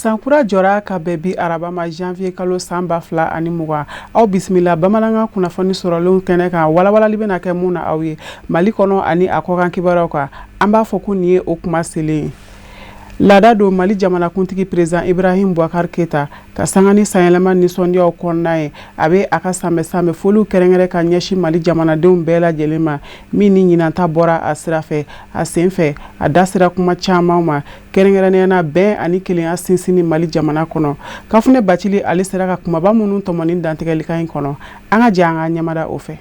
Sankura jɔra ka bɛn bi araba ma, janvier kalo san 2020. Aw bisimila bamanankan kunnafoni sɔrɔlenw kɛnɛ kan, walawalali bɛna kɛ mun na aw ye Mali kɔnɔ ani a kɔkan kibaruyaw kan. An b'a fɔ ko nin ye o kuma selen ye. Laada don Mali jamanakuntigi président Ibrahim Boubacar Keita ka sanga ni sanyɛlɛma nisɔndiyaw kɔnɔna ye, a bɛ a ka sanbɛ sanbɛ foliw kɛrɛnkɛrɛn ka ɲɛsin Mali jamanadenw bɛɛ lajɛlen ma, min ni ɲinanta bɔra a sira fɛ. A senfɛ, a da sera kuma caman ma, kɛrɛnkɛrɛnnenya na bɛn ani kelenya sinsinni Mali jamana kɔnɔ. Kafunɛ Bacili ale sera ka kumaba minnu tɔmɔ nin dantigɛlikan in kɔnɔ, an ka jɛ an ka ɲɛmada o fɛ.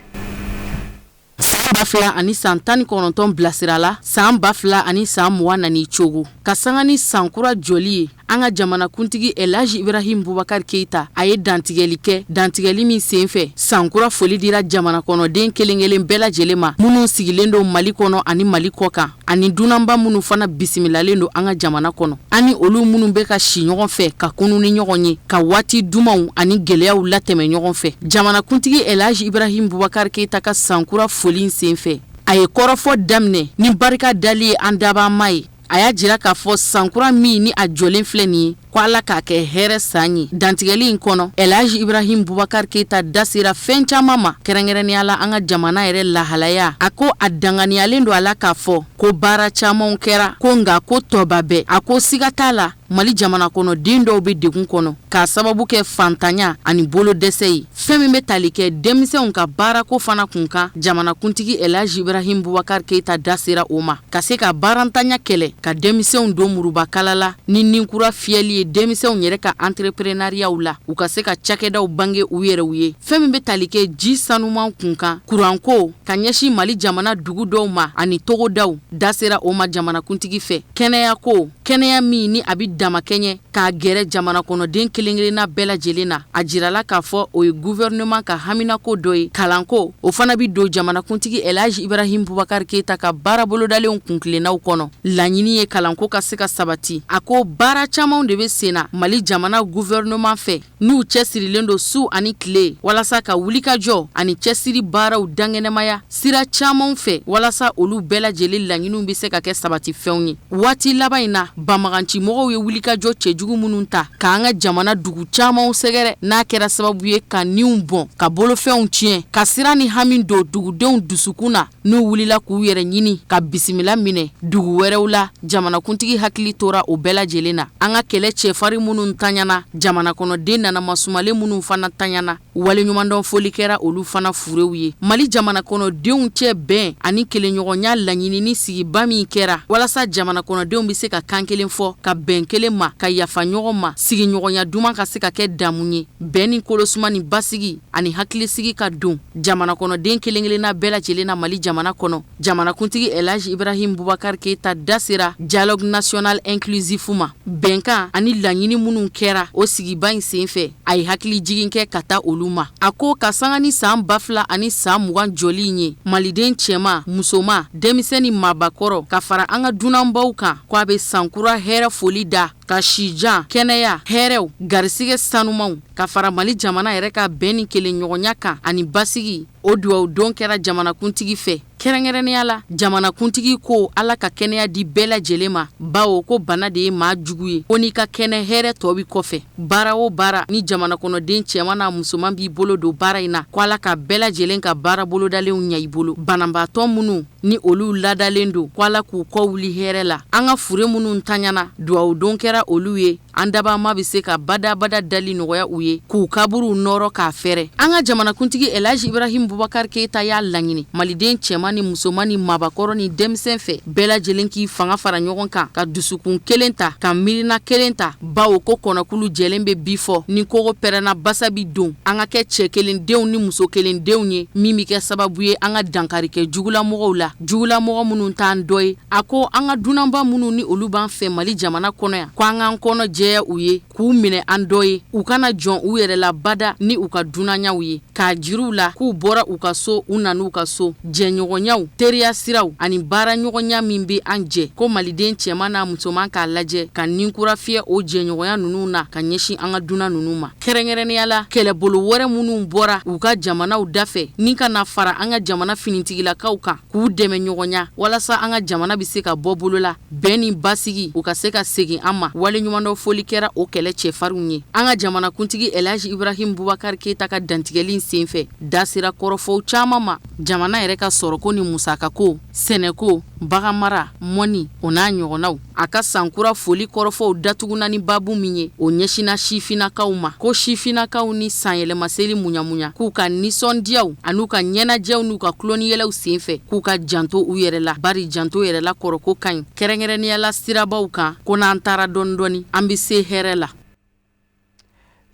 San 2019 bilasira la, san 2020 nani cogo ka sanga ni sankura jɔli ye, an ka jamanakuntigi Elhaji Ibrahim Boubacar Keita a ye dantigɛli kɛ, dantigɛli min senfɛ sankura foli dira jamana kɔnɔden kelen-kelen bɛɛ lajɛlen ma minnu sigilen don Mali kɔnɔ ani Mali kɔ kan, ani dunanba minnu fana bisimilalen don an ka jamana kɔnɔ, ani olu minnu bɛ ka si ɲɔgɔn fɛ, ka kunun ni ɲɔgɔn ye, ka waati dumanw ani gɛlɛyaw latɛmɛ ɲɔgɔn fɛ. Jamanakuntigi Elhaji Ibrahim Boubacar Keita ka sankura foli senfɛ, a ye kɔrɔfɔ daminɛ ni barika dali ye an dabaa ye. A y'a jira k'a fɔ sankura min ni a jɔlen filɛ nin ye, ko Ala k'a kɛ hɛrɛ san ye. Dantigɛli in kɔnɔ, Elhaji Ibrahim Boubacar Keita da sera fɛn caman ma, kɛrɛnkɛrɛnnenya la an ka jamana yɛrɛ lahalaya. A ko a danganiyalen don a la k'a fɔ ko baara camanw kɛra, ko nka ko tɔba bɛɛ. A ko siga t'a la, Mali jamana kɔnɔ den dɔw bɛ degun kɔnɔ k'a sababu kɛ fantanya ani bolo dɛsɛ ye. Fɛn min bɛ tali kɛ denmisɛnw ka baarako fana kunkan, jamanakuntigi Elhaji Ibrahim Boubacar Keita da sera o ma, ka se ka baarantanya kɛlɛ, ka denmisɛnw don murubakala la ni ninkura fiyɛli ye denmisɛnw yɛrɛ ka entreprenariatw la, u ka se ka cakɛdaw bange u yɛrɛw ye. Fɛn min bɛ tali kɛ ji sanuman kunkan, kuranko ka ɲɛsin Mali jamana dugu dɔw ma ani togodaw, da sera o ma jamanakuntigi fɛ. Kɛnɛyako, kɛnɛya min ni a bɛ damakɛɲɛ k'a gɛrɛ jamana kɔnɔden kelen-kelenna bɛɛ lajɛlen na, a jirala k'a fɔ o ye gouvernement ka haminako dɔ ye. Kalanko, o fana bɛ don jamanakuntigi Elhaji Ibrahim Boubacar Keita ka baara bolodalenw kuntilennaw kɔnɔ. Laɲini ye kalanko ka se ka sabati. A ko baara camanw de bɛ senna Mali jamana gouvernement fɛ, n'u cɛsirilen don su ani tile walasa ka wulikajɔ ani cɛsiri baaraw dankɛnɛmaya sira camanw fɛ, walasa olu bɛɛ lajɛlen laɲiniw bɛ se ka kɛ sabatifɛnw ye. Waati laban in na, banbagancimɔgɔw ye wulikajɔ cɛjugu minnu ta k'an ka jamana dugu camanw sɛgɛrɛ, n'a kɛra sababu ye ka niw bɔn, ka bolofɛnw tiɲɛ, ka siran ni hami don dugudenw dusukun na, n'u wulila k'u yɛrɛ ɲini ka bisimila minɛ dugu wɛrɛw la, jamanakuntigi hakili tora o bɛɛ lajɛlen na. An ka kɛlɛ cɛfarin minnu tanyana, jamana kɔnɔden nanamasumalen minnu fana tanyana, waleɲumandɔn foli kɛra olu fana furew ye. Mali jamana kɔnɔdenw cɛ bɛn ani kelenɲɔgɔnya laɲinini sigiba min kɛra walasa jamana kɔnɔdenw bɛ se ka kan kelen fɔ, ka bɛn kelen ma, ka yafa ɲɔgɔn ma, sigiɲɔgɔnya duman ka se ka kɛ damu ye, bɛn ni kolosuma ni basigi ani hakilisigi ka don jamana kɔnɔden kelen-kelenna bɛɛ lajɛlen na Mali jamana kɔnɔ. Jamanakuntigi Elhaji Ibrahim Boubacar Keita da sera dialogue national inclusif ma. Bɛnkan ani laɲini minnu kɛra o sigiba in senfɛ, a ye hakili jigin kɛ ka taa olu ma. A ko ka sanga ni san 2020 jɔli in ye, Maliden cɛman, musoman, denmisɛn ni maabakɔrɔ, ka fara an ka dunanbaw kan, ko a bɛ sankura hɛrɛ foli da, ka sijan, kɛnɛya, hɛrɛw, garisɛgɛ sanumanw, ka fara Mali jamana yɛrɛ ka bɛn ni kelenɲɔgɔnya kan ani basigi, o dugawu don kɛra jamanakuntigi fɛ. Kɛrɛnkɛrɛnnenya la, jamanakuntigi ko Ala ka kɛnɛya di bɛɛ lajɛlen ma, bawo ko bana de ye maa jugu ye, ko n'i ka kɛnɛ, hɛrɛ tɔ bi kɔfɛ. Baara o baara ni jamana kɔnɔden cɛman n'a musoman b'i bolo don baara in na, ko Ala ka bɛɛ lajɛlen ka baara bolodalenw ɲɛ i bolo. Banabaatɔ minnu ni olu ladalen don, ko Ala k'u kɔ wuli hɛrɛ la. An ka fure minnu tanyana, dugawu don kɛra olu ye. An dabama bɛ se ka badabada dali nɔgɔya u ye, k'u kaburuw nɔrɔ k'a fɛrɛ. An ka jamanakuntigi Elhaji Ibrahim Boubacar Keita y'a laɲini Maliden cɛman ni musoman ni maabakɔrɔ ni denmisɛn fɛ, bɛɛ lajɛlen k'i fanga fara ɲɔgɔn kan, ka dusukun kelen ta, ka miirina kelen ta, bawo ko kɔnɔkulu jɛlen bɛ bi fɔ, ni kogo pɛrɛnna basa bi don. An ka kɛ cɛ kelen denw ni muso kelen denw ye, min bɛ kɛ sababu ye an ka dankari kɛ jugulamɔgɔw la, jugulamɔgɔ minnu t'an dɔ ye. A ko an ka dunanba minnu ni olu b'an fɛ Mali jamana kɔnɔ yan, ko an k'an kɔnɔ jɛya u ye, k'u minɛ an dɔ ye, u kana jɔn u yɛrɛ la bada ni u ka dunanyaw ye, k'a jir'u la k'u bɔra u ka so, u nan'u ka so. Jɛɲɔgɔnyaw, teriya siraw ani baaraɲɔgɔnya min bɛ an jɛ, ko Maliden cɛman n'a musoman k'a lajɛ ka ninkura fiyɛ o jɛɲɔgɔnya ninnu na ka ɲɛsin an ka dunan ninnu ma. Kɛrɛnkɛrɛnnenya la, kɛlɛbolo wɛrɛ minnu bɔra u ka jamanaw dafɛ ni ka na fara an ka jamana finitigilakaw kan, k'u dɛmɛ ɲɔgɔnya walasa an ka jamana bɛ se ka bɔ bolo la, bɛn ni basigi u ka se ka segin an ma. Waleɲumandɔn foli. foli kɛra o kɛlɛ cɛfarinw ye. An ka jamanakuntigi Elhaji Ibrahim Boubacar Keita ka dantigɛli in senfɛ, da sera kɔrɔfɔw caman ma, jamana yɛrɛ ka sɔrɔko ni musakako, sɛnɛko, baganmara, mɔni, o n'a ɲɔgɔnnaw. A ka sankura foli kɔrɔfɔw datugunna ni baabu min ye, o ɲɛsinna sifinnakaw ma, ko sifinnakaw ni sanyɛlɛmaseli muɲamuɲa, k'u ka nisɔndiyaw an'u ka ɲɛnajɛw n'u ka tulon ni yɛlɛw senfɛ, k'u ka janto u yɛrɛ la, bari janto yɛrɛ la kɔrɔko ka ɲi, kɛrɛnkɛrɛnnenya la sirabaw kan, ko n'an taara dɔɔni dɔɔni, an bɛ se hɛrɛ la.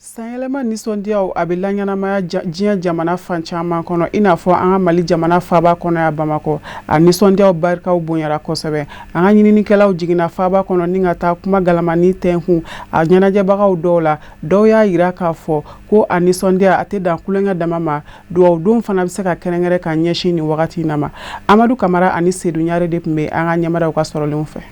Sanyɛlɛma nisɔndiyaw a bɛ laɲɛnamaya diɲɛ jamana fan caman kɔnɔ, i n'a fɔ an ka Mali jamana faaba kɔnɔ yan Bamakɔ. A nisɔndiyaw barikaw bonyara kosɛbɛ. An ka ɲininikɛlaw jiginna faaba kɔnɔ ni ka taa kuma galamani tɛnkun a ɲɛnajɛbagaw dɔw la. Dɔw y'a jira k'a fɔ ko a nisɔndiya a tɛ dan tulonkɛ dama ma, dugawudon fana bɛ se ka kɛrɛnkɛrɛn ka ɲɛsin nin wagati in na ma. Amadu Kamara ani Sedu Ɲare de tun bɛ an ka ɲɛmadaw ka sɔrɔlenw fɛ.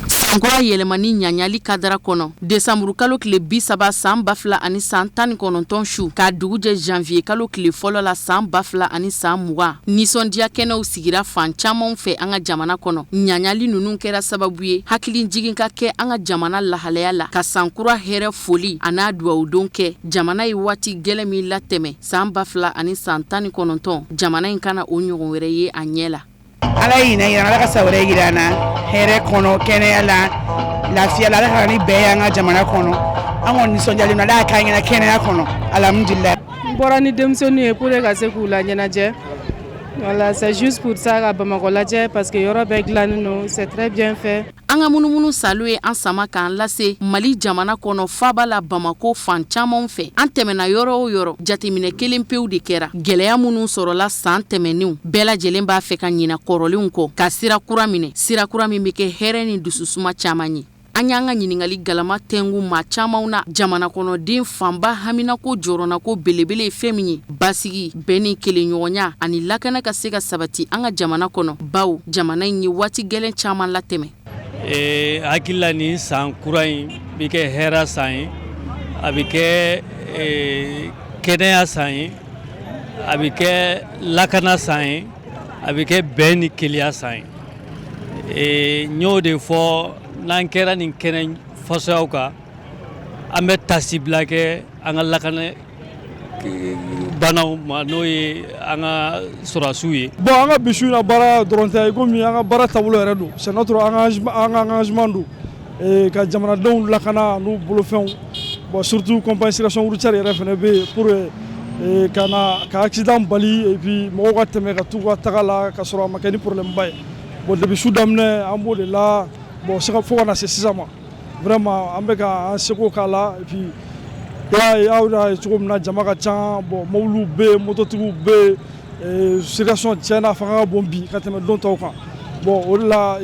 Sankura yɛlɛmani ɲaɲali kadara kɔnɔ, desanburukalo tile 30 san 2019 su k'a dugu jɛ janvier kalo tile fɔlɔ la san 2020, nisɔndiya kɛnɛw sigira fan caman fɛ an ka jamana kɔnɔ. Ɲaɲali ninnu kɛra sababu ye hakilijigin ka kɛ an ka jamana lahalaya la, ka sankura hɛrɛ foli an'a dugawudon kɛ. Jamana ye waati gɛlɛn min latɛmɛ san 2019, jamana in kana o ɲɔgɔn wɛrɛ ye a ɲɛ la. Ala ye ɲinan yira, Ala ka san wɛrɛ yira an na hɛrɛ kɔnɔ, kɛnɛya la, lafiya la. Ala ka na ni bɛn ye an ka jamana kɔnɔ. An kɔni nisɔndiyalen don. Ala y'a k'an ɲɛna kɛnɛya kɔnɔ, alhamdulilayi. N bɔra ni denmisɛnninw ye pour que ka se k'u la ɲɛnajɛ. Voilà, c'est juste pour ça, ka Bamakɔ lajɛ, parce que yɔrɔ bɛɛ dilannen don, c'est très bien fait. An ka munumunu salo ye an sama k'an lase Mali jamana kɔnɔ, faaba la Bamako, fan caman fɛ. An tɛmɛna yɔrɔ o yɔrɔ, jateminɛ kelen pewu de kɛra. Gɛlɛya minnu sɔrɔla san tɛmɛnenw, bɛɛ lajɛlen b'a fɛ ka ɲina kɔrɔlenw kɔ, ka sira kura minɛ, sira kura min bɛ kɛ hɛrɛ ni dususuma caman ye. An y'an ka ɲininkali galama tɛngu maa caman na. Jamana kɔnɔden fanba haminako, jɔrɔnako belebele ye fɛn min ye, basigi, bɛn ni kelenɲɔgɔnya ani lakana ka se ka sabati an ka jamana kɔnɔ, bawo jamana in ye waati gɛlɛn caman latɛmɛ. Hakili la, nin san kura in bɛ kɛ hɛrɛ san ye, a bɛ kɛ kɛnɛya san ye, a bɛ kɛ lakana san ye, a bɛ kɛ bɛn ni kelenya san ye. N y'o de fɔ, n'an kɛra nin kɛnɛ fasoyaw kan, an bɛ tasibila kɛ an ka lakana banaw ma, n'o ye an ka sɔrɔdasiw ye. Bon, an ka bi su in na, baara dɔrɔn tɛ, komi an ka baara taabolo yɛrɛ don. C'est notre engagement, an ka engagement don ka jamanadenw lakana n'u bolofɛnw. Bon, surtout compagnie circulation routière yɛrɛ fana bɛ yen pour ka na ka accident bali et puis mɔgɔw ka tɛmɛ ka t'u ka taga la ka sɔrɔ a ma kɛ ni problème ba ye. Bon, depuis su daminɛ, an b'o de la. Bon, fo ka na se sisan ma, vraiment an bɛ ka an seko k'a la. Et puis i y'a ye, aw y'a ye cogo min na, jama ka ca. Bon, mobiliw bɛ yen, mototigiw bɛ yen, circulation tiɲɛna, a fanga ka bon bi ka tɛmɛ don tɔw kan. Bon, o de la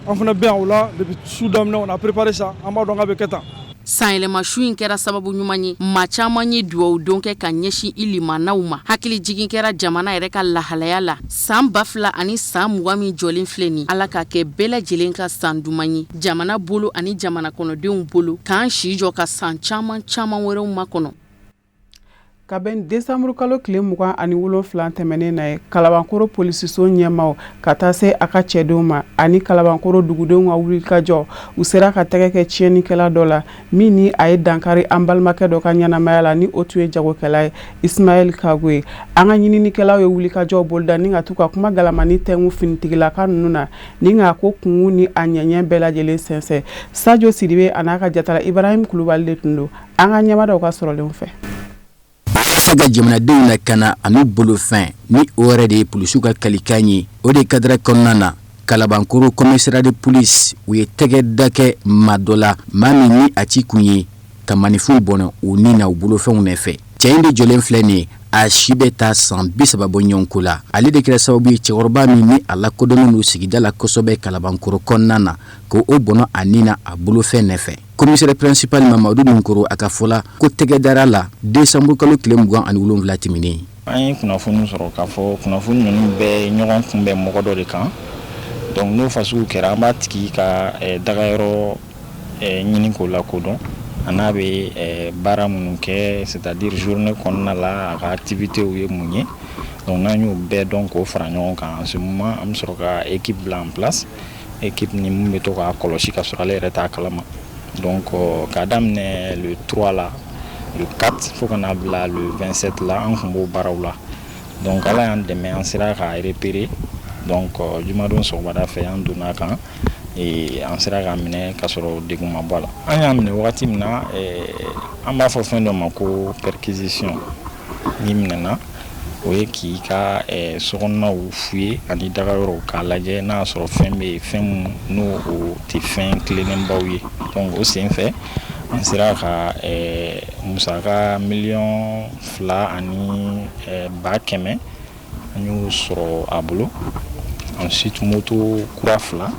an fana bɛ yan o la depuis su daminɛ. On a préparé ça, an b'a dɔn k'a bɛ kɛ tan. Sanyɛlɛma su in kɛra sababu ɲuman ye, maa caman ye dugawu don kɛ ka ɲɛsin i limanaw ma. Hakili jigin kɛra jamana yɛrɛ ka lahalaya la. San 2020 min jɔlen filɛ nin, Ala k'a kɛ bɛɛ lajɛlen ka san duman ye jamana bolo ani jamana kɔnɔdenw bolo, k'an si jɔ ka san caman caman wɛrɛw makɔnɔ. Ka bɛn desanburu kalo tile 27 tɛmɛnen na ye, Kalabankoro polisiso ɲɛmaw ka taa se a ka cɛdenw ma ani Kalabankoro dugudenw ka wulikajɔ, u sera ka tɛgɛ kɛ tiɲɛnikɛla dɔ la min ni a ye dankari an balimakɛ dɔ ka ɲɛnamaya la, ni o tun ye jagokɛla ye, Ismaɛl Kago ye. An ka ɲininikɛlaw ye wulikajɔ boloda ni ka t'u ka kuma galamani tɛnku finitigilaka ninnu na ni k'a ko kunkun ni a ɲɛɲɛ bɛɛ lajɛlen sɛnsɛn. Sajo Sidibe a n'a ka jatala Ibrahim Kulubali de tun don an ka ɲɛmadaw ka sɔrɔlenw fɛ. Walasa ka jamanadenw lakana ani bolofɛn, ni o yɛrɛ de ye polisiw ka kalikan ye, o de kadara kɔnɔna na, Kalabankoro commissariat de police, u ye tɛgɛ da kɛ maa dɔ la, maa min ni a ci kun ye ka maninfinw bɔnɛ u ni na u bolofɛnw nɔfɛ. Cɛ in de jɔlen filɛ nin ye, a si bɛ taa san 30 bɔ ɲɔgɔn ko la. Ale de kɛra sababu ye cɛkɔrɔba min ni a lakodɔnnen don sigida la kosɛbɛ Kalabankoro kɔnɔna na, ko o bɔnɔ a ni na a bolofɛn nɔfɛ. Commissaire principal Mamadu Nunkoro, a ka fɔ la ko tɛgɛ dara la décembre kalo tile 27 tɛmɛnen. An ye kunnafoni sɔrɔ k'a fɔ kunnafoni ninnu bɛɛ ɲɔgɔn kunbɛn mɔgɔ dɔ de kan. Donc n'o fasugu kɛra, an b'a tigi ka dagayɔrɔ ɲini k'o lakodɔn, a n'a bɛ baara minnu kɛ, c'est à dire journée kɔnɔna la, a ka activités ye mun ye. Donc n'an y'o bɛɛ dɔn k'o fara ɲɔgɔn kan, en ce moment an bɛ sɔrɔ ka équipe bila en place, équipe ni mun bɛ to k'a kɔlɔsi ka sɔrɔ ale yɛrɛ t'a kalama. Donc k'a daminɛ le 3 la, le 4 fo ka n'a bila le 27 la, an tun b'o baaraw la. Donc Ala y'an dɛmɛ, an sera k'a repérer. Donc jumadon sɔgɔmada fɛ, an donna a kan, an sera k'a minɛ k'a sɔrɔ degun ma bɔ a la. An y'a minɛ wagati min na, an b'a fɔ fɛn dɔ ma ko perquisition. N'i minɛna, o ye k'i ka sokɔnɔnaw fouiller ani dagayɔrɔw k'a lajɛ n'a y'a sɔrɔ fɛn bɛ yen, fɛn min n'o o tɛ fɛn tilennenbaw ye. Donc o sen fɛ, an sera ka musaka 2 100 000, an y'o sɔrɔ a bolo. Ensuite moto kura fila,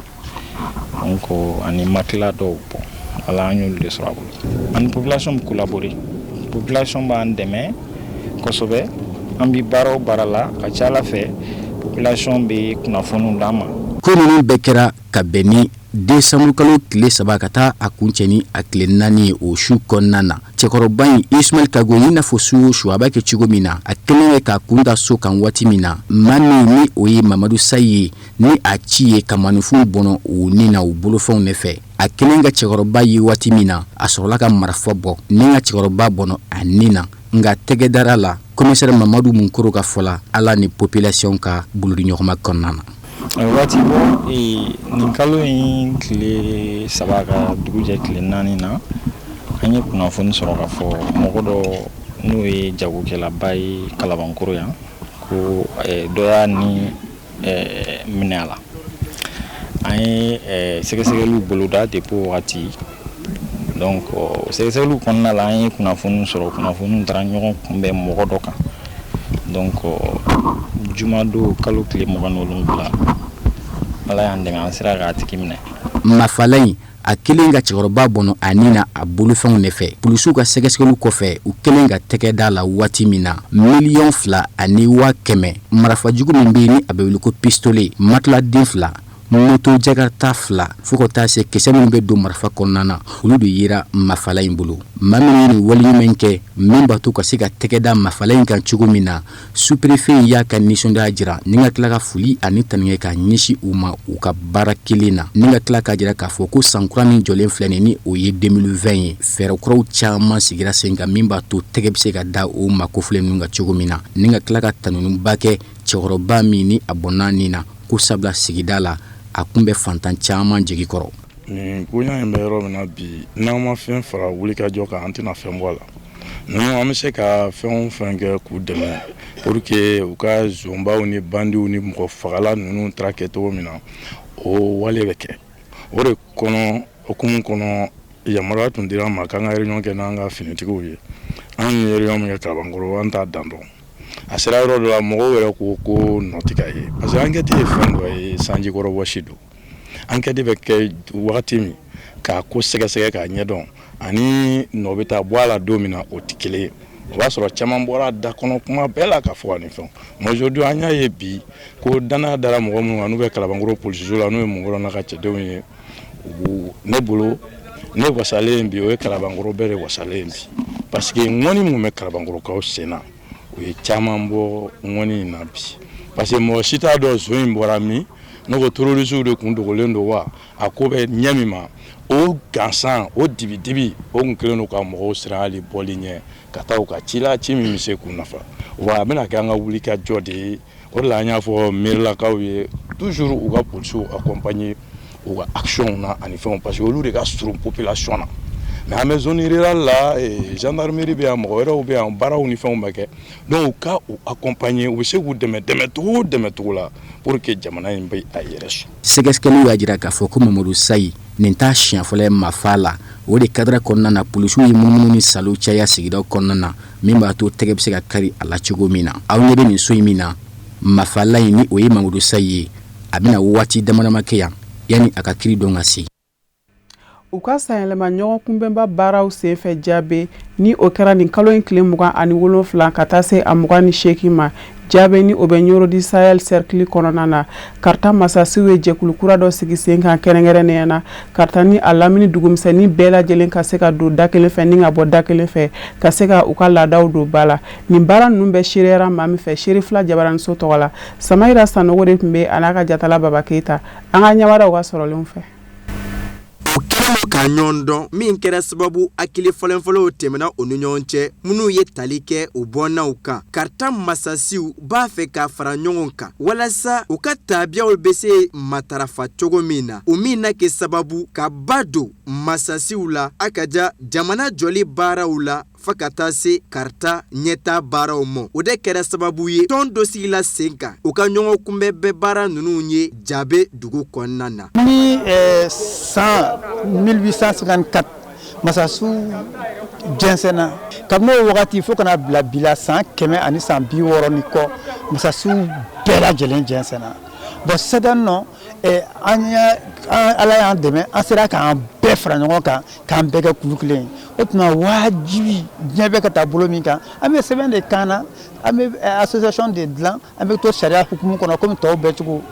donc ani matelas dɔw. Bon, voilà, an y'olu de sɔrɔ a bolo. Ani population bɛ collaborer, population b'an dɛmɛ kosɛbɛ. An bi baara o baara la, ka ca Ala fɛ, population bɛ kunnafoniw d'an ma. Ko ninnu bɛɛ kɛra ka bɛn ni desanburukalo tile 3 ka taa a kuncɛ ni a tile 4 ye. O su kɔnɔna na, cɛkɔrɔba in Ismail Kago, i n'a fɔ su o su a b'a kɛ cogo min na, a kɛlen bɛ k'a kun da so kan waati min na, maa min ni o ye Mamadu Sayi ye, ni a ci ye ka maninfinw bɔnɔ u ni na u bolofɛnw de fɛ, a kɛlen ka cɛkɔrɔba ye waati min na, a sɔrɔla ka marifa bɔ ni ka cɛkɔrɔba bɔnɔ a ni na. Nka tɛgɛ dara la, commissaire Mamadu Munkoro ka fɔ la, Ala ni population ka bolodiɲɔgɔnma kɔnɔna na. Waati bɔ, nin kalo in tile 3 ka dugu jɛ tile 4 na, an ye kunnafoni sɔrɔ k'a fɔ mɔgɔ dɔ, n'o ye jagokɛlaba ye Kalabankoro yan, ko dɔ y'a ni minɛ a la. An ye sɛgɛsɛgɛliw boloda depuis o wagati. Donc sɛgɛsɛgɛliw kɔnɔna la, an ye kunnafoniw sɔrɔ, kunnafoniw taara ɲɔgɔn kunbɛn mɔgɔ dɔ kan. Donc jumadon kalo tile 27, Ala y'an dɛmɛ, an sera k'a tigi minɛ. Mafala in, a kelen ka cɛkɔrɔba bɔnɔ a ni na a bolofɛnw de fɛ. Polisiw ka sɛgɛsɛgɛliw kɔfɛ, u kelen ka tɛgɛ da la waati min na, 2 100 000, marifajugu min bɛ yen ni a bɛ wele ko pistolet, matelas den fila, moto jakarta fila, fo ka taa se kisɛ minnu bɛ don marifa kɔnɔna na, olu de yera mafala in bolo. Maa min ye nin wale ɲuman kɛ, min b'a to ka se ka tɛgɛ da mafala in kan cogo min na, sous-préfet y'a ka nisɔndiya jira ni ka tila ka foli ani tanu kɛ ka ɲɛsin u ma u ka baara kelen na, ni ka tila k'a jira k'a fɔ ko san kura min jɔlen filɛ nin ni o ye 2020 ye, fɛɛrɛ kuraw caman sigira sen kan min b'a to tɛgɛ bɛ se ka da o ma kofɔlen ninnu kan cogo min na, ni ka tila ka tanuba kɛ cɛkɔrɔba min ni a bɔnna nin na, ko sabula sigida la, a kun bɛ fantan caman jigi kɔrɔ. Nin koɲa in bɛ yɔrɔ min na bi, n'an ma fɛn fara wulikajɔ kan, an tɛna fɛn bɔ a la. Ninnu, an bɛ se ka fɛn o fɛn kɛ k'u dɛmɛ pour que u ka zonbaw ni bandiw ni mɔgɔ fagala ninnu taara kɛ cogo min na, o wale bɛ kɛ. O de kɔnɔ, hukumu kɔnɔ, yamaruya tun dira an ma k'an ka réunion kɛ n'an ka finitigiw ye. An ye réunion min kɛ Kalabankɔrɔ, an t'a dan dɔn. A sera yɔrɔ dɔ la, mɔgɔw yɛrɛ ko ko nɔ tɛ ka ye, parce que enquête ye fɛn dɔ ye, sanjikɔrɔ wɔsi don. Enquête bɛ kɛ wagati min k'a ko sɛgɛsɛgɛ k'a ɲɛdɔn, ani nɔ bɛ taa bɔ a la don min na, o tɛ kelen ye. O b'a sɔrɔ caman bɔra da kɔnɔ kuma bɛɛ la ka fɔ ani fɛnw. Mais aujourd'hui, an y'a ye bi ko danaya dara mɔgɔ minnu kan, n'u bɛ Kalabankɔrɔ polisiso la, n'o ye Mɔgɔrɔ n'a ka cɛdenw ye. Ne bolo, ne wasalen bi, o ye Kalabankɔrɔ bɛɛ de wasalen bi, parce que ŋɔni min bɛ Kalabankɔrɔkaw sen na, o ye caman bɔ ŋɔni in na bi, parce que mɔgɔ si t'a dɔn zon in bɔra min. Ne ko terroristew de kun dogolen don wa, a ko bɛ ɲɛ min ma, o gansan, o dibidibi, o kun kɛlen don ka mɔgɔw siran hali bɔli ɲɛ ka taa u ka ci la, ci min bɛ se k'u nafa. Wa a bɛna kɛ an ka wuli ka jɔ de ye. O de la an y'a fɔ mairilakaw ye toujours, u ka polisiw accompagner u ka action na ani fɛnw, parce que olu de ka surun population na. Mais an bɛ zone rurale la, gendarmerie bɛ yan, mɔgɔ wɛrɛw bɛ yan, baaraw ni fɛnw bɛ kɛ. Donc u ka u accompagner, u bɛ se k'u dɛmɛ dɛmɛ cogo o dɛmɛ cogo la pour que jamana in bɛ a yɛrɛ sɔrɔ. Sɛgɛsɛgɛliw y'a jira k'a fɔ ko Mamadu Sayi nin t'a siɲɛ fɔlɔ ye mafa la. O de cadre kɔnɔna na, polisiw ye munumunu ni salo caya sigidaw kɔnɔna na, min b'a to tɛgɛ bɛ se ka kari a la cogo min na. Aw ɲɛ bɛ nin so in min na, mafala in ni o ye Mamadu Sayi ye, a bɛna waati damadama kɛ yan yanni a ka kiiri don ka se. U ka sanyɛlɛma ɲɔgɔn kunbɛnba baaraw senfɛ Jabe, ni o kɛra nin kalo in tile 27 ka taa se a 28 ma Jabe, ni o bɛ Nioro du Sahel cercle kɔnɔna na, Karata masasiw ye jɛkulu kura dɔ sigi sen kan kɛrɛnkɛrɛnnenya na Karata ni a lamini dugumisɛnnin bɛɛ lajɛlen ka se ka don da kelen fɛ ni ka bɔ da kelen fɛ, ka se ka u ka laadaw don ba la. Nin baara ninnu bɛɛ seereyara maa min fɛ, Serifila Jabaraniso tɔgɔ la, Samayira Sanogo de tun bɛ a n'a ka jatala Baba Keyita. An ka ɲɛmadaw ka sɔrɔlenw fɛ. O kɛnɛ Ka ɲɔgɔn dɔn min kɛra sababu hakili falenfalenw tɛmɛna u ni ɲɔgɔn cɛ, minnu ye tali kɛ u bɔnnaw kan. Karita masasiw b'a fɛ ka fara ɲɔgɔn kan walasa u ka tabiyaw bɛ se matarafa cogo min na, o min na kɛ sababu ka ba don masasiw la a ka ja jamana jɔli baaraw la, fo ka taa se Karita ɲɛtaa baaraw ma. O de kɛra sababu ye tɔn dɔ sigila sen kan u ka ɲɔgɔn kunbɛn bɛɛ baara ninnu ye Jabe dugu kɔnɔna na. Ni san 1854 masasiw jɛnsɛnna, kabini o wagati fo ka na bila bi la, san 160 ni kɔ, masasiw bɛɛ lajɛlen jɛnsɛnna. Bon, sisan nɔ, an Ala y'an dɛmɛ, an sera k'an bɛɛ fara ɲɔgɔn kan, k'an bɛɛ kɛ kulu kelen ye. O tuma wajibi, diɲɛ bɛ ka taa bolo min kan, an bɛ sɛbɛn de kan na, an bɛ association de dilan, an bɛ to sariya hukumu kɔnɔ komi tɔw bɛɛ cogo.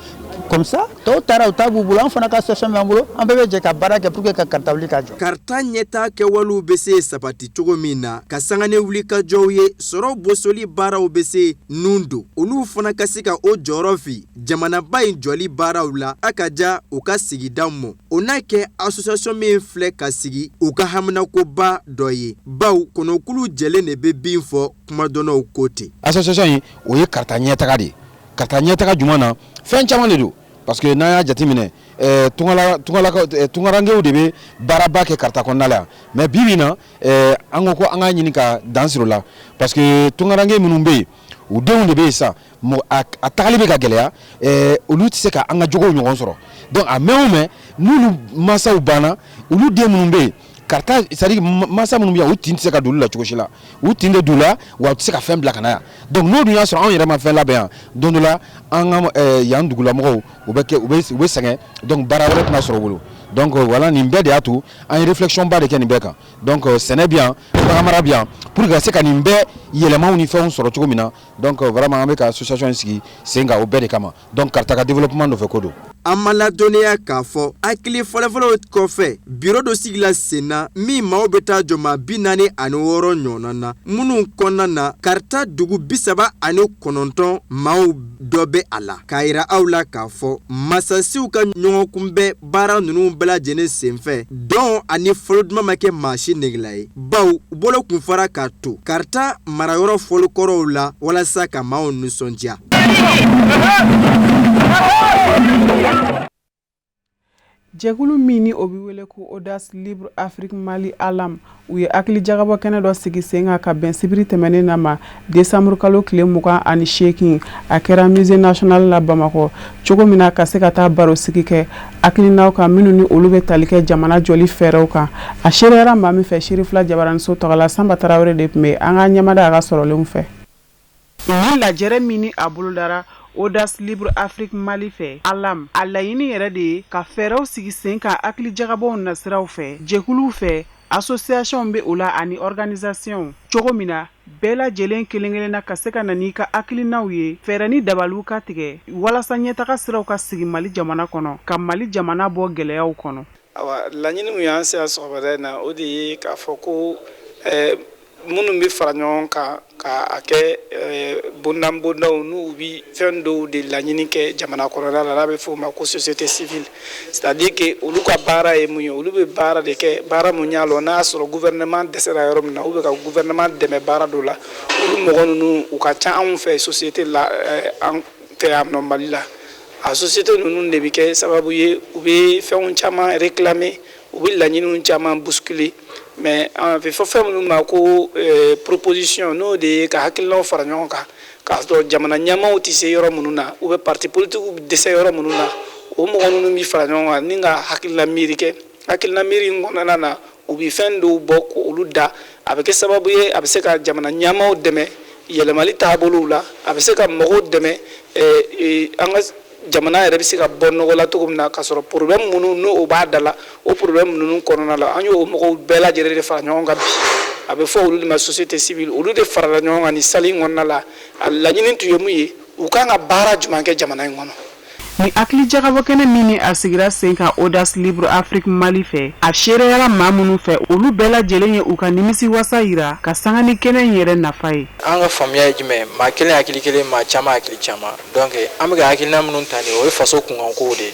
Comme ça, tɔw taara, u ta b'u bolo, an fana ka association b'an bolo, an bɛɛ bɛ jɛ ka baara kɛ pour que ka Karita wuli ka jɔ. Karita ɲɛtaa kɛwalew bɛ se sabati cogo min na, ka sanga ni wulikajɔw ye, sɔrɔ bosoli baaraw bɛ se nun don, olu fana ka se ka o jɔyɔrɔ fi jamanaba in jɔli baaraw la a ka ja u ka sigida mɔ. O n'a kɛ association min filɛ ka sigi, u ka haminakoba dɔ ye, baw kɔnɔkulu jɛlen de bɛ bin fɔ kumadɔnnaw ko ten. Association in, o ye Karita ɲɛtaga de ye. Karita ɲɛtaga jumɛn na? Fɛn caman de don, parce que n'an y'a jateminɛ, tunkarankew de bɛ baaraba kɛ Karita kɔnɔna la yan. Mais bi bi in na, an ko ko an k'a ɲini ka dan siri o la, parce que tunkaranke minnu bɛ yen, u denw de bɛ yen sisan, a tagali bɛ ka gɛlɛya, olu tɛ se ka an ka jogow ɲɔgɔn sɔrɔ. Donc a mɛn o mɛn, n'olu mansaw banna, olu den minnu bɛ yen Karita, c'est à dire mansa minnu bɛ yan, u tin tɛ se ka don olu la cogo si la, u tin tɛ don u la, wa u tɛ se ka fɛn bila ka na yan. Donc n'o dun y'a sɔrɔ anw yɛrɛ ma fɛn labɛn yan, don dɔ la an ka yan dugulamɔgɔw, u bɛ kɛ u bɛ sɛgɛn, donc baara wɛrɛ tɛna sɔrɔ u bolo. Donc voilà, nin bɛɛ de y'a to an ye réflexion ba de kɛ nin bɛɛ kan. Donc sɛnɛ bɛ yan, baganmara bɛ yan, pour que ka se ka nin bɛɛ yɛlɛmaw ni fɛnw sɔrɔ cogo min na. Donc vraiment, an bɛ ka association in sigi sen kan o bɛɛ de kama. Donc Karita ka développement nɔfɛ ko don. An ma ladɔnniya k'a fɔ hakili fɔlɔfɔlɔ kɔfɛ, biro dɔ sigila sen na min maaw bɛ taa jɔ maa 46 ɲɔgɔnna na, minnu kɔnɔna na Karita dugu 39 maaw dɔ bɛ a la. K'a yira aw la k'a fɔ masasiw ka ɲɔgɔn kunbɛn baara ninnu bɛɛ lajɛlen senfɛ, dɔn ani fɔlɔ duman ma kɛ maa si negela ye, baw bolo kun fara k'a to Karita marayɔrɔ fɔlikɔrɔw la walasa ka maaw nisɔndiya. Jɛkulu min ni o bɛ wele ko Audace Libre Afrique Mali Alam, u ye hakili jagabɔ kɛnɛ dɔ sigi sen kan ka bɛn sibiri tɛmɛnen na ma, décembre kalo tile 28. A kɛra Musée national la Bamakɔ cogo min na, ka se ka taa baro sigi kɛ hakilinaw kan minnu ni olu bɛ tali kɛ jamana jɔli fɛɛrɛw kan. A seereyara maa min fɛ Serifila Jabaraniso tɔgɔ la, Sanba Tarawele de tun bɛ an ka ɲɛmada a ka sɔrɔlenw fɛ. Nin lajɛrɛ min ni a bolodara Audace Libre Afrique Mali fɛ, Alam, a laɲini yɛrɛ de ye ka fɛɛrɛw sigi sen kan hakili jagabɔw nasiraw fɛ, jɛkuluw fɛ, associationw bɛ o la ani organisationw, cogo min na bɛɛ lajɛlen kelen-kelen na ka se ka na n'i ka hakilinaw ye, fɛɛrɛ ni dabaliw ka tigɛ walasa ɲɛtaga siraw ka sigi Mali jamana kɔnɔ, ka Mali jamana bɔ gɛlɛyaw kɔnɔ. Awa, laɲini min y'an se yan sɔgɔmada in na, o de ye k'a fɔ ko minnu bɛ fara ɲɔgɔn kan ka a kɛ bonda bondaw, n'u bɛ fɛn dɔw de laɲini kɛ jamana kɔnɔna la, n'a bɛ f'o ma ko société civile, c'est à dire que olu ka baara ye mun ye? Olu bɛ baara de kɛ, baara mun y'a lɔn n'a y'a sɔrɔ gouvernement dɛsɛra yɔrɔ min na, u bɛ ka gouvernement dɛmɛ baara dɔ la. Olu mɔgɔ ninnu, u ka ca anw fɛ société la, an fɛ yan nɔ Mali la. A société ninnu de bɛ kɛ sababu ye, u bɛ fɛnw caman réclamer, u bɛ laɲiniw caman bousculer. Mais an bɛ fɔ fɛn minnu ma ko proposition, n'o de ye ka hakilinaw fara ɲɔgɔn kan k'a sɔrɔ jamana ɲɛmaaw tɛ se yɔrɔ minnu na, u bɛ parti politique dɛsɛ yɔrɔ minnu na, o mɔgɔ ninnu bɛ fara ɲɔgɔn kan ni ka hakilina miiri kɛ. Hakilina miiri in kɔnɔna na, u bɛ fɛn dɔw bɔ k'olu da. A bɛ kɛ sababu ye, a bɛ se ka jamana ɲɛmaaw dɛmɛ yɛlɛmali taabolow la, a bɛ se ka mɔgɔw dɛmɛ, an ka jamana yɛrɛ bɛ se ka bɔ nɔgɔ la cogo min na, k'a sɔrɔ problème minnu n'o b'a da la, o problème ninnu kɔnɔna la, an y'o mɔgɔw bɛɛ lajɛlen de fara ɲɔgɔn kan bi. A bɛ fɔ olu de ma société civile. Olu de farala ɲɔgɔn kan nin salle in kɔnɔna la. A laɲini tun ye mun ye? U kan ka baara jumɛn kɛ jamana in kɔnɔ? Ni hakili jagabɔ kɛnɛ min ni a sigira sen kan Audace Libre Afrique Mali fɛ, a seereyara maa minnu fɛ, olu bɛɛ lajɛlen ye u ka nimisi wasa yira ka sanga ni kɛnɛ in yɛrɛ nafa ye. An ka faamuya ye jumɛn? Maa kelen hakili kelen, maa caman hakili caman. Donc an bɛ ka hakilina minnu ta nin, o ye faso kunkankow de ye.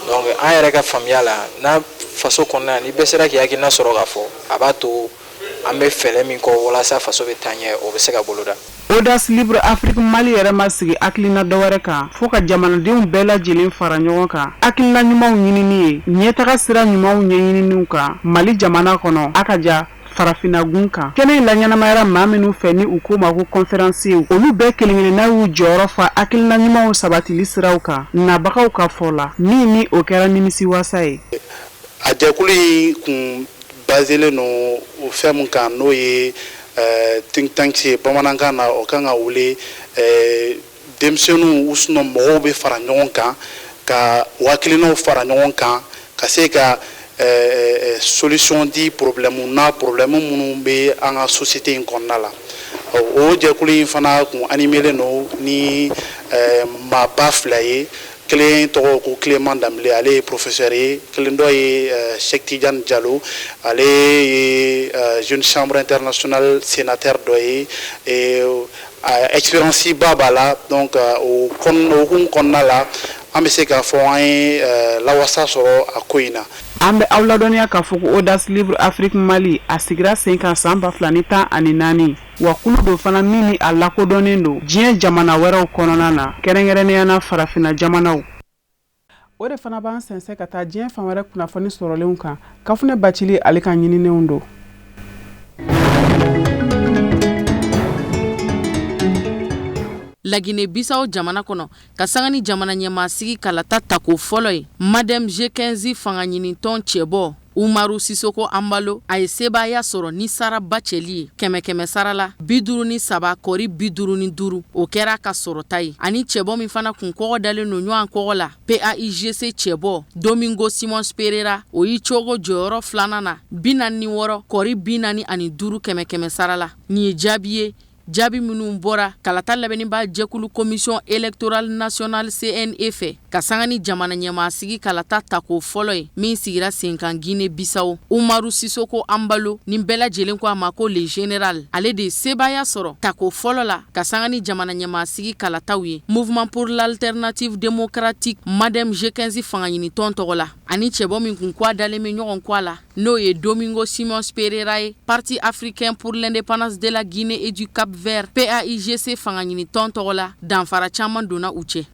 Donc an yɛrɛ ka faamuya la, n'a faso kɔnɔna ni bɛɛ sera k'i hakilina sɔrɔ k'a fɔ, a b'a to an bɛ fɛɛrɛ min kɔ walasa faso bɛ taa ɲɛ, o bɛ se ka boloda. Audace Libre Afrique Mali yɛrɛ ma sigi hakilina dɔwɛrɛ kan fo ka jamanadenw bɛɛ lajɛlen fara ɲɔgɔn kan hakilina ɲumanw ɲinini ye, ɲɛtaga sira ɲumanw ɲɛɲininiw kan Mali jamana kɔnɔ, a ka ja farafinnagun kan. Kɛnɛ in laɲɛnamayara maa minnu fɛ ni u k'o ma ko conférenciers, olu bɛɛ kelenkelenna y'u jɔyɔrɔ fa hakilina ɲumanw sabatili siraw kan nabagaw ka fɔ la, min ni o kɛra nimisiwasa ye. A jɛkulu in kun baselen don o fɛn min kan, n'o ye think tank ye bamanankan na, o kan ka wele denmisɛnninw ou sinon mɔgɔw bɛ fara ɲɔgɔn kan ka u hakilinaw fara ɲɔgɔn kan ka se ka solution di problème na, problème minnu bɛ an ka société in kɔnɔna la. O jɛkulu in fana kun animelen don ni maaba fila ye. Kelen tɔgɔ ko Clément Dembélé, ale ye professeur ye. Kelen dɔ ye Cheikh Tidiane Diallo, ale ye Jeune Chambre Internationale sénateur dɔ ye, expérience ba b'a la. Donc o hukumu kɔnɔna la, an bɛ se k'a fɔ an ye lawasa sɔrɔ a ko in na. An bɛ aw ladɔnniya k'a fɔ ko Audace Libre Afrique Mali a sigira sen kan san 2014, wa kulu don fana min ni a lakodɔnnen don diɲɛ jamana wɛrɛw kɔnɔna na, kɛrɛnkɛrɛnnenya na farafinna jamanaw. O de fana b'an sɛnsɛn ka taa diɲɛ fan wɛrɛ kunnafoni sɔrɔlenw kan. Kafunɛ Bacili, ale ka ɲininenw don. Lagine Bisawo jamana kɔnɔ, ka sanga ni jamana ɲɛmaasigi kalata tako fɔlɔ ye, MADEM G15 fanga ɲinitɔn cɛbɔ Umaru Sisoko Anbalo, a ye sebaaya sɔrɔ ni saraba cɛli ye kɛmɛ kɛmɛ sara la 53 kɔri 55. O kɛra a ka sɔrɔta ye. Ani cɛbɔ min fana kun kɔgɔ dalen don ɲɔgɔn kɔgɔ la, PAIGC cɛbɔ Domingo Simons Pereira, o y'i cogo jɔyɔrɔ filanan na, 46 kɔri 45 kɛmɛ kɛmɛ sara la. Nin ye jaabi ye, jaabi minnu bɔra kalata labɛnniba jɛkulu Commission électorale nationale CNE fɛ, ka sanga ni jamana ɲɛmaasigi kalata tako fɔlɔ ye min sigira sen kan Guinée Bissau. Umaru Sisoko Anbalo, ni bɛɛ lajɛlen ko a ma ko le général, ale de ye sebaaya sɔrɔ tako fɔlɔ la ka sanga ni jamana ɲɛmaasigi kalataw ye Mouvement pour l'alternative démocratique MADEM G15 fanga ɲinitɔn tɔgɔ la. Ani cɛbɔ min kun ko a dalen bɛ ɲɔgɔn kɔ a la, n'o ye Domingo Simons Pereira ye, Parti africain pour l'indépendance de la Guinée et du Cap Vert PAIGC fanga ɲinitɔn tɔgɔ la, danfara caman donna u cɛ.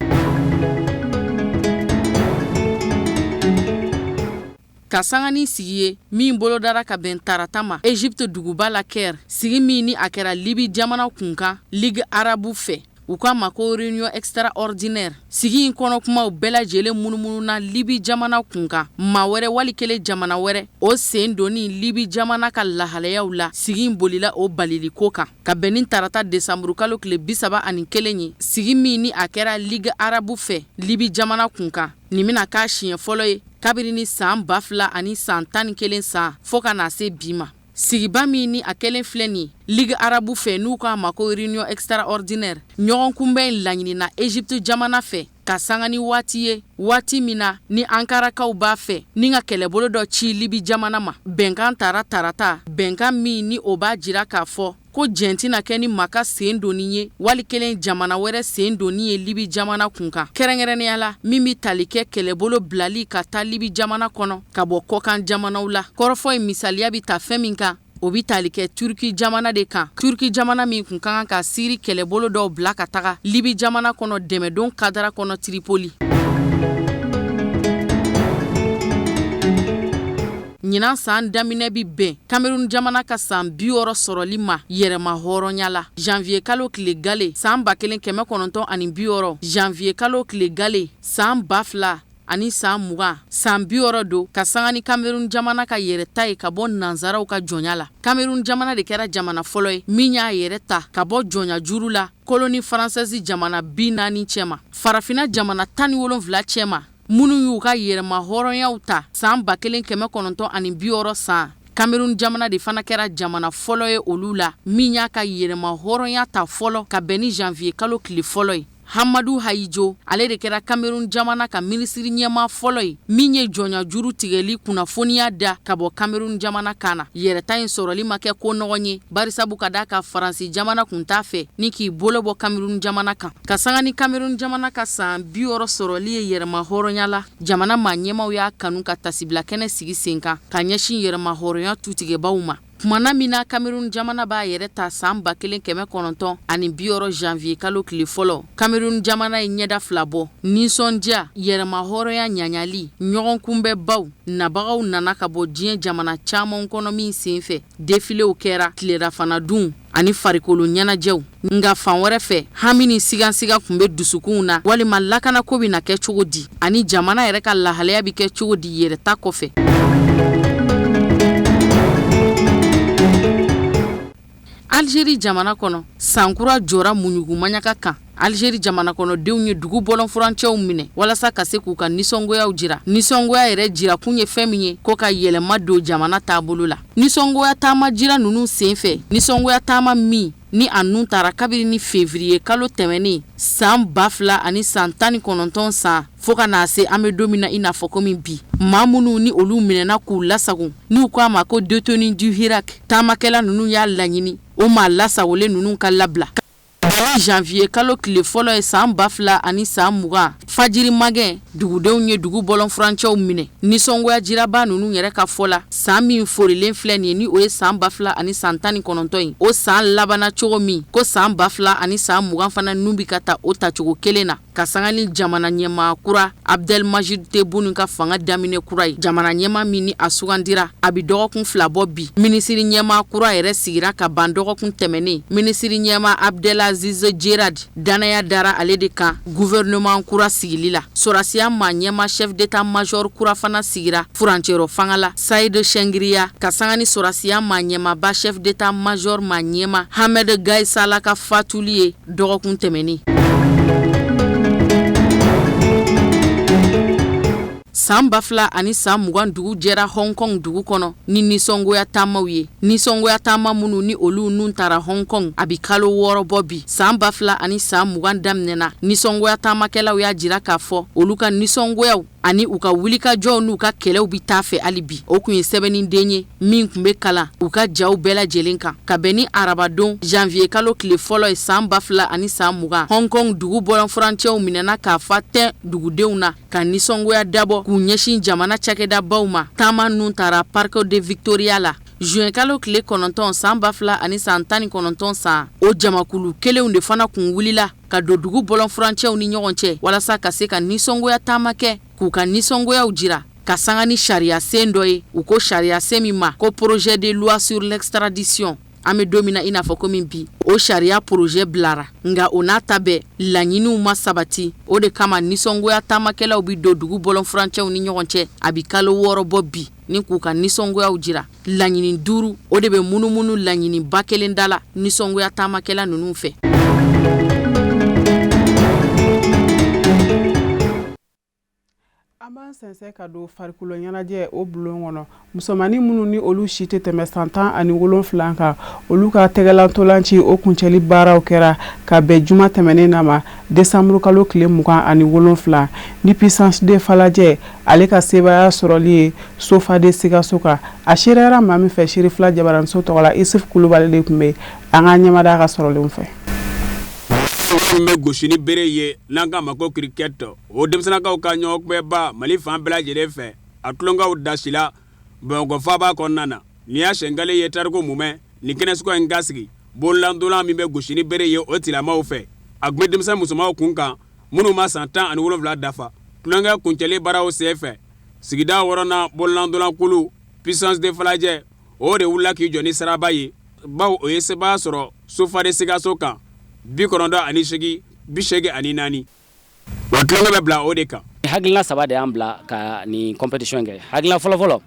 Ka sanga ni sigi ye min bolodara ka bɛn tarata ma Egypte duguba la Caire, sigi min ni a kɛra Libi jamana kunkan Ligue arabu fɛ, u k'a ma ko réunion extraordinaire. Sigi in kɔnɔ, kumaw bɛɛ lajɛlen munumunu Libi jamana kunkan, maa wɛrɛ wali kelen jamana wɛrɛ o sen donni Libi jamana ka lahalayaw la. Sigi in bolila o baliliko kan ka bɛn ni tarata desanburukalo tile 31 ye. Sigi min ni a kɛra Ligue arabu fɛ Libi jamana kunkan, nin bɛna k'a siɲɛ fɔlɔ ye kabini ni san 2011 san fɔɔ ka na se bi ma. Sigiba min ni a kɛlen filɛ nin Ligue arabu fɛ, n'u k'a ma ko réunion extraordinaire, ɲɔgɔn kunbɛn in laɲinina Egypte jamana fɛ ka sanga ni waati ye, waati min na ni Ankarakaw b'a fɛ ni ka kɛlɛbolo dɔ ci Libi jamana ma. Bɛnkan tara tarata, bɛnkan min ni o b'a jira k'a fɔ ko jɛn tɛna kɛ ni maa ka sen donni ye wali kelen jamana wɛrɛ sen donni ye Libi jamana kunkan, kɛrɛnkɛrɛnnenya la min bɛ tali kɛ kɛlɛbolo bilali ka taa Libi jamana kɔnɔ ka bɔ kɔkan jamanaw la. Kɔrɔfɔ in misaliya bɛ ta fɛn min kan, o bɛ tali kɛ Turuki jamana de kan, Turuki jamana min kun ka kan ka Siri kɛlɛbolo dɔw bila ka taga Libi jamana kɔnɔ dɛmɛdon kadara kɔnɔ Tripoli. Ɲinan san daminɛ bɛ bɛn Cameroun jamana ka san 60 sɔrɔli ma yɛrɛma hɔrɔnya la. Janvier kalo tile gale san 1960, janvier kalo tile gale san 2020, san 60 don ka sanga ni Cameroun jamana ka yɛrɛta ye ka bɔ nansaraw ka jɔnya la. Cameroun jamana de kɛra jamana fɔlɔ ye min y'a yɛrɛ ta ka bɔ jɔnya juru la colonie française jamana 40 cɛma, farafinna jamana 17 cɛma minnu y'u ka yɛrɛma hɔrɔnyaw ta san 1960 san. Cameroun jamana de fana kɛra jamana fɔlɔ ye olu la min y'a ka yɛrɛma hɔrɔnya ta fɔlɔ ka bɛn ni janvier kalo tile fɔlɔ ye. Hamadu Ahijo, ale de kɛra Cameroun jamana ka minisiri ɲɛmaa fɔlɔ ye min ye jɔnyajuru tigɛli kunnafoniya da ka bɔ Cameroun jamana kan na. Yɛrɛta in sɔrɔli ma kɛ ko nɔgɔn ye, barisabu ka d'a kan Faransi jamana kun t'a fɛ ni k'i bolo bɔ Cameroun jamana kan. Ka sanga ni Cameroun jamana ka san 60 sɔrɔli ye yɛrɛmahɔrɔnya la, jamana maa ɲɛmaaw y'a kanu ka tasibila kɛnɛ sigi sen kan ka ɲɛsin yɛrɛmahɔrɔnya tutigɛbaw ma. Tumana min na Cameroun jamana b'a yɛrɛ ta san 1960 janvier kalo tile fɔlɔ, Cameroun jamana ye ɲɛda fila bɔ, nisɔndiya, yɛrɛmahɔrɔnya ɲaɲali, ɲɔgɔnkunbɛnbaw, nabagaw nana ka bɔ diɲɛ jamana caman kɔnɔ min senfɛ, defilew kɛra, tilerafana dun ani farikolo ɲɛnajɛw. Nka fan wɛrɛ fɛ, hami ni sigasiga tun bɛ dusukunw na, walima lakanako bɛna kɛ cogo di ani jamana yɛrɛ ka lahalaya bɛ kɛ cogo di yɛrɛta kɔfɛ. Algérie jamana kɔnɔ, sankura jɔra muɲugumaɲaka kan. Algérie jamana kɔnɔdenw ye dugu bɔlɔnfurancɛw minɛ walasa ka se k'u ka nisɔngoyaw jira. Nisɔngoya yɛrɛ jirakun ye fɛn min ye, ko ka yɛlɛma don jamana taabolo la. Nisɔngoya taama jira ninnu senfɛ, nisɔngoya taama min ni a nun tara kabini ni février kalo tɛmɛnen san 2019 san fo ka n'a se an bɛ don min na i n'a fɔ komi bi, maa minnu ni olu minɛna k'u lasago n'u ko a ma ko détenus du Hirak, taamakɛla ninnu y'a laɲini o maa lasagolen ninnu ka labila. Janvier kalo tile fɔlɔ ye san 2020, fajiri magɛn, dugudenw ye dugu bɔlɔnfurancɛw minɛ. Nisɔngoya jiraba ninnu yɛrɛ ka fɔ la, san min forilen filɛ nin ye, ni o ye san 2019 ye, o san labanna cogo min, ko san 2020 fana nun bɛ ka ta o tacogo kelen na, ka sanga ni jamana ɲɛmaa kura Abdelmajid Tebboune ka fanga daminɛ kura ye. Jamana ɲɛmaa min ni a sugandira a bɛ dɔgɔkun 2 bɔ bi, minisiri ɲɛmaa kura yɛrɛ sigira ka ban dɔgɔkun tɛmɛnen. Minisiri ɲɛmaa Abdelaziz Djerad, danaya dara ale de kan gouvernement kura sigili la. Sɔrɔdasiya maa ɲɛmaa chef d'état major kura fana sigira furancɛrɔ fanga la, Saïd Chengriha, ka sanga ni sɔrɔdasiya maa ɲɛmaaba chef d'état major maa ɲɛmaa Hamed Gaïd Salah ka fatuli ye dɔgɔkun tɛmɛnen. San 2020 dugu jɛra Hong Kong dugu kɔnɔ ni nisɔngoya taamaw ye, nisɔngoya taama minnu ni olu nun tara Hong Kong a bɛ kalo 6 bɔ bi. San 2020 daminɛna, nisɔngoya taamakɛlaw y'a jira k'a fɔ olu ka nisɔngoyaw ani u ka wulikajɔw n'u ka kɛlɛw bɛ taa fɛ hali bi. O tun ye sɛbɛnniden ye min tun bɛ kalan u ka jaw bɛɛ lajɛlen kan ka bɛn ni arabadon janvier kalo tile fɔlɔ ye san 2020. Hong Kong dugu bɔlɔnfurancɛw minɛna k'a fa tɛn dugudenw na ka nisɔngoya dabɔ k'u ɲɛsin jamana cakɛdabaw ma. Taama ninnu taara Parc de Victoria la juin kalo tile 9 san 2019 san. O jamakulu kelenw de fana kun wulila ka don dugu bɔlɔnfurancɛw ni ɲɔgɔn cɛ walasa ka se ka nisɔngoya taama kɛ k'u ka nisɔngoyaw jira, ka sanga ni sariya sen dɔ ye, u ko sariya sen min ma ko projet de loi sur l'extradition. An bɛ don min na i n'a fɔ komi bi, o sariya projet bilara, nka o n'a ta bɛɛ, laɲiniw ma sabati. O de kama nisɔngoya taamakɛlaw bɛ don dugu bɔlɔnfurancɛw ni ɲɔgɔn cɛ a bɛ kalo 6 bɔ bi ni k'u ka nisɔngoyaw jira. Laɲini 5, o de bɛ munumunu laɲiniba kelen da la nisɔngoya taamakɛla ninnu fɛ. An b'an sɛnsɛn ka don farikolo ɲɛnajɛ o bulon kɔnɔ. Musomannin minnu ni olu si tɛ tɛmɛ san 17 kan, olu ka tɛgɛlantolanci o kuncɛli baaraw kɛra ka bɛn juma tɛmɛnen na ma, décembre kalo tile 27, ni Puissance de Falajɛ ale ka sebaaya sɔrɔli ye Sofa de Sikaso kan. A seereyara maa min fɛ Serifila Jabaraniso tɔgɔ la, Isuf Kulubali de tun bɛ an ka ɲɛmada ka sɔrɔlenw fɛ. Min bɛ gosi ni bere ye n'an k'a ma ko cricket, o denmisɛnninkaw ka ɲɔgɔnkunbɛnba Mali fan bɛɛ lajɛlen fɛ, a tulonkɛw dasila Bamakɔ faaba kɔnɔna na. Nin y'a siɲɛ kelen ye tariku mumɛ nin kɛnɛ suguya in ka sigi bololantolan min bɛ gosi ni bere ye o tilamaw fɛ. A tun bɛ denmisɛn musomanw kun kan minnu ma san 17 dafa. Tulonkɛ kuncɛli baaraw senfɛ, sigida wɔɔrɔnan bololantolan Puissance de Falajɛ, o de wulila k'i jɔ ni saraba ye, bawo o ye sebaaya sɔrɔ Sofa de Sikaso kan 98 84. Wa tulonkɛ bɛ bila o de kan. Hakilina saba de y'an bila ka nin compétition kɛ. Hakilina fɔlɔfɔlɔ,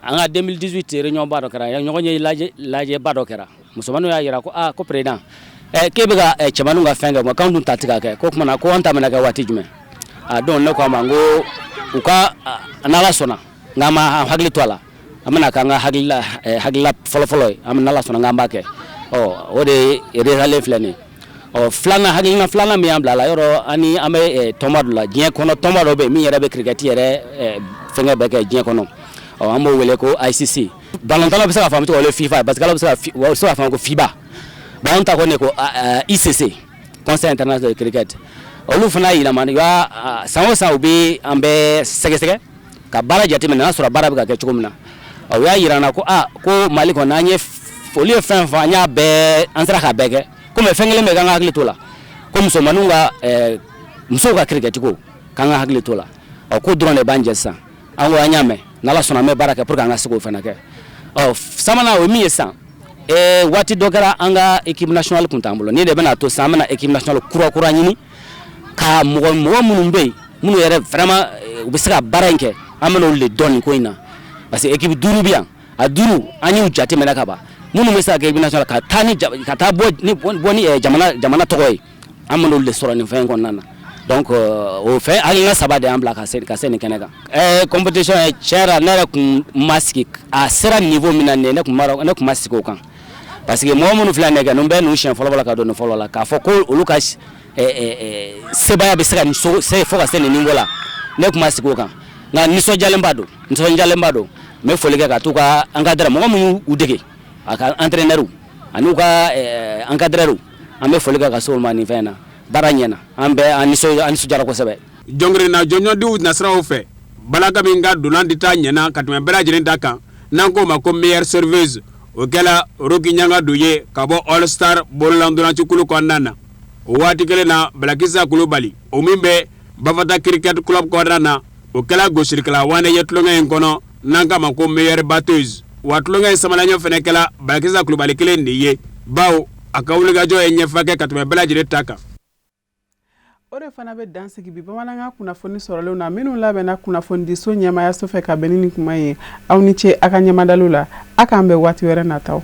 an ka 2018 réunion ba dɔ kɛra, ɲɔgɔn ye lajɛba dɔ kɛra. Musomaninw y'a jira ko aa ko président, k'e bɛ ka cɛmaninw ka fɛn kɛ, k'anw dun ta tɛ ka kɛ, ko o tuma na ko an ta bɛna kɛ waati jumɛn? A donc ne ko a ma n ko u ka n'Ala sɔnna, n k'an ma hakili to a la, an bɛna k'an ka hakilila hakilila fɔlɔfɔlɔ ye, an n'Ala sɔnna k'an b'a kɛ. Ɔ o de ye résultat filɛ nin ye. Ɔ, filanan, hakilina filanan min y'an bila a la, yɔrɔ ani an bɛ tɔnba dɔ la diɲɛ kɔnɔ, tɔnba dɔ bɛ yen min yɛrɛ bɛ cricket yɛrɛ fɛnkɛ bɛɛ kɛ diɲɛ kɔnɔ. Ɔ, an b'o wele ko ICC. Balontannaw bɛ se ka faamu cogo o ye FIFA ye, parce que ala bɛ se ka faamu ko FIBA. Bon, an ta kɔni ko ICC, Conseil international de cricket. Olu fana yɛlɛma, i b'a san o san, u bɛ an bɛɛ sɛgɛsɛgɛ ka baara jateminɛ n'a sɔrɔ baara bɛ ka kɛ cogo min na. Ɔ, u y'a jira an na ko aa, ko Mali kɔni, an ye olu ye fɛn fɛn, an y'a bɛɛ, an sera k'a bɛɛ kɛ. Komi fɛn kelen bɛ k'an ka hakili t'o la, ko musomaninw ka, musow ka cricket ko, k'an ka hakili t'o la. Ɔ, ko dɔrɔn de b'an jɛ sisan. An ko an y'a mɛn, n'Ala sɔnna, an bɛ baara kɛ pour que an ka se k'o fana kɛ. Ɔ, sabanan, o ye min ye sisan, waati dɔ kɛra, an ka équipe nationale tun t'an bolo. Nin de bɛna to sisan, an bɛna équipe nationale kura kura ɲini ka mɔgɔ mɔgɔ minnu bɛ yen, minnu yɛrɛ vraiment u bɛ se ka baara in kɛ, an bɛna olu de dɔn nin ko in na, parce que équipe duuru bɛ yan. A duuru, an y'u jate minɛ ka ban, minnu bɛ se ka kɛ équipe nationale ka taa ni ka taa bɔ ni jamana tɔgɔ ye, an bɛna olu de sɔrɔ nin fɛn in kɔnɔna na. Donc o fɛn hakilina saba de y'an bila ka se nin kɛnɛ kan. Compétition ye, tiɲɛ yɛrɛ la, ne yɛrɛ kun ma sigi a sera niveau min na nin ye, ne kun ma sigi o kan, parce que mɔgɔ minnu filɛ nin kɛ, ninnu bɛɛ ninnu siɲɛ fɔlɔ ka don nin fɔlɔ la, k'a fɔ ko olu ka sebaaya bɛ se ka nin se fo ka se nin niveau la, ne kun ma sigi o kan. Nka nisɔndiyalenba don, nisɔndiyalenba don. N bɛ foli kɛ ka t'u ka encadreur, mɔgɔ minnu y'u dege, a ka entraîneur ani u ka encadreur, an bɛ foli kɛ ka se olu ma nin fɛn in na. Baara ɲɛna, an bɛɛ an nisɔndiyara kosɛbɛ. Jɔngirinna jɔnjɔndiw nasiraw fɛ, Balaka min ka donan di ta ɲɛna ka tɛmɛ bɛɛ lajɛlen ta kan, n'an k'o ma ko meilleure serveuse, o kɛla Roki Ɲangadu ye ka bɔ All Star bololandolanci-kulu kɔnɔna na. O waati kelen na, Balakisa Kulubali, o min bɛ Bafata Cricket Club kɔnɔna na, o kɛla gosilikɛla wane ye tulonkɛ in kɔnɔ, n'an k'a ma ko meilleure batteuse. Wa tulonkɛ in samalaɲɛ fana kɛla Balakisa Kulubali kelen de ye, bawo a ka wulikajɔ ye ɲɛfɛ kɛ ka tɛmɛ bɛɛ lajɛlen ta kan. O de fana bɛ dan sigi bi bamanankan kunnafoni sɔrɔlenw na, minnu labɛnna kunnafonidiso ɲɛmayaso fɛ ka bɛn ni nin kuma ye. Aw ni ce a ka ɲɛmadaliw la. A k'an bɛn waati wɛrɛ nataw.